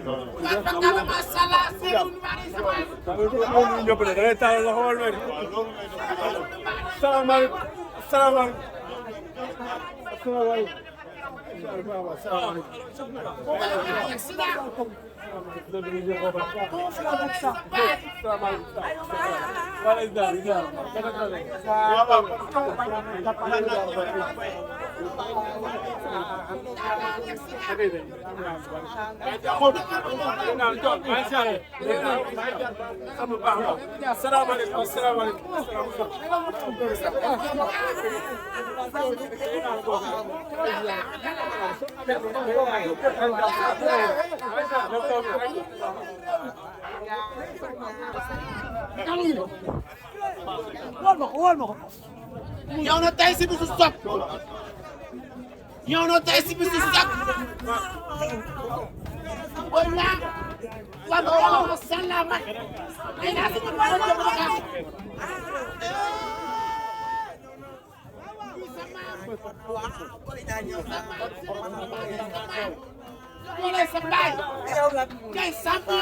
Kalau masalah sebelum mari sama. Yow na tey si bisu sopp yow na tey si bisu sopp wala wala salama ay na si ko Boleh sampai, guys sampai.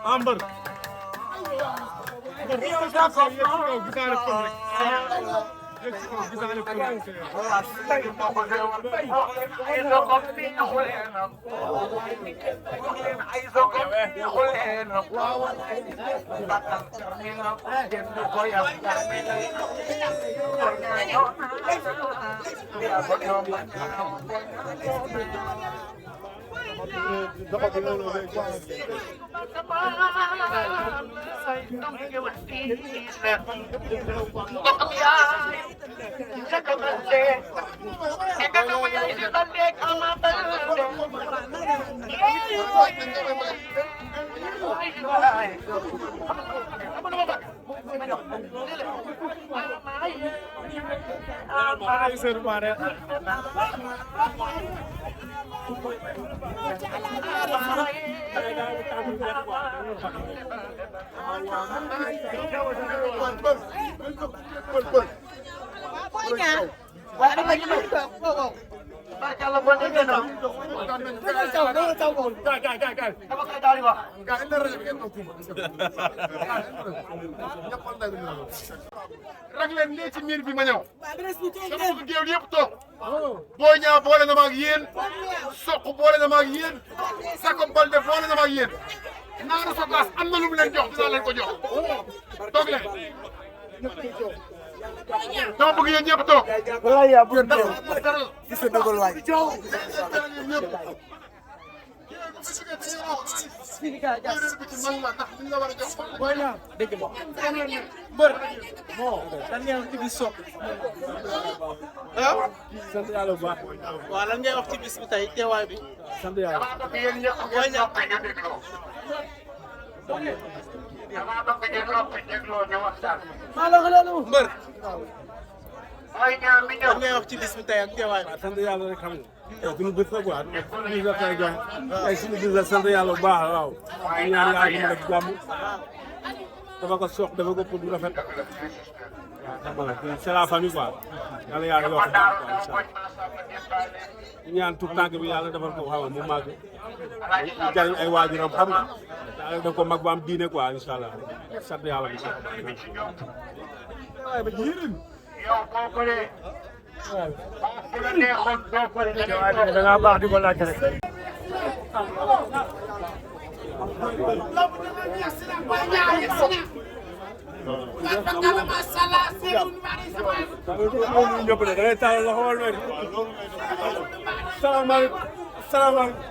Amber. Rek leen lii ci miir bi ma ñëw sama bëgg géew yëpp toog Boy Niang boole na ma ak yéen Sokh boole na ma ak yéen Sakho Balde boole na ma ak yéen Naaru Sogas am na lu mu leen jox dinaa leen ko jox toog leen dama bëgg yéen ñëpp toog wallaay yaa bu dara gis nga dogal waay dégg nga mbër dan ngay wax ci bis soog ah sant yàlla bu baax waaw lan ngay wax ci bis bi tey teewaay bi sant yàlla maa la loolu mbër lan ngay wax ci bis bi tey ak teewaay bi sant yàlla rek xam nga suñu bés la quoi suñu bés la joxe ay suñu bés la sant yàlla bu baax waaw ñaan yàlla mu def jàmm dafa ko sox dafa ko pour du rafet waaw c'est la famille quoi yàlla yàlla yokk ñaan tout tànk bi yàlla defal ko xam nga mu màgg mu jariñ ay waajuram xam nga yàlla def ko mag bu am diine quoi incha allah sant yàlla bu da ngaa baax di ko laaj rek. ñëpp de da ngay tàllal loxo wala wér. salaamaaleykum salaamaaleykum.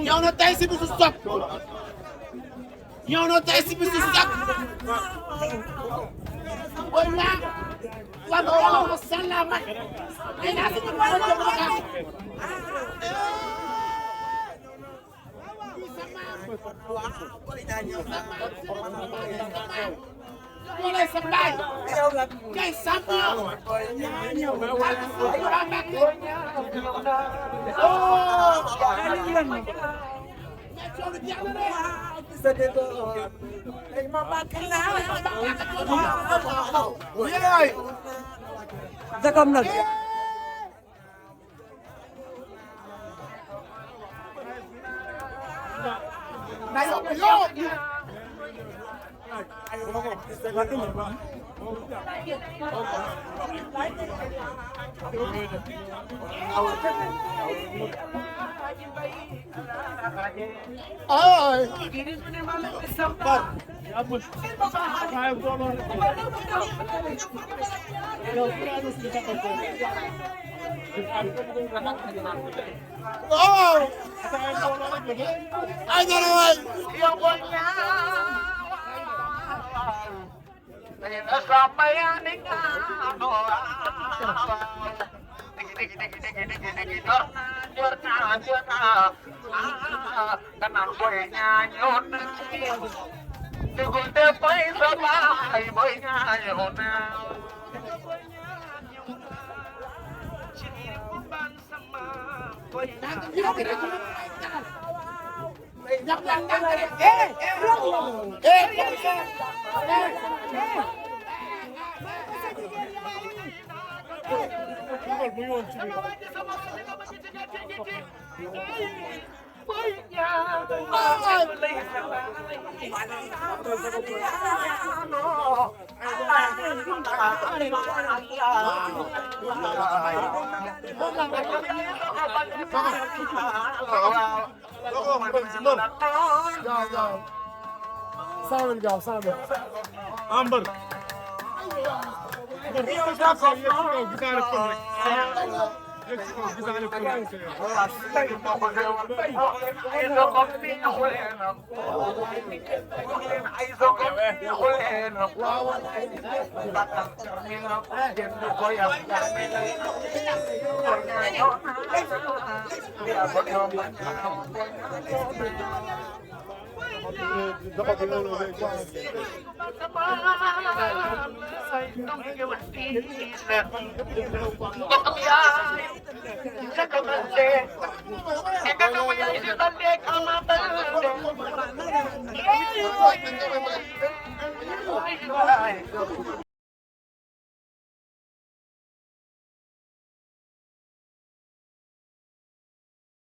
ñëw na tey si bisu soog ñëw na tey si bisu soog wala wala salama ay na si ma ko wala sa baay kay champion Zakam nag Amber. waay nañ ko may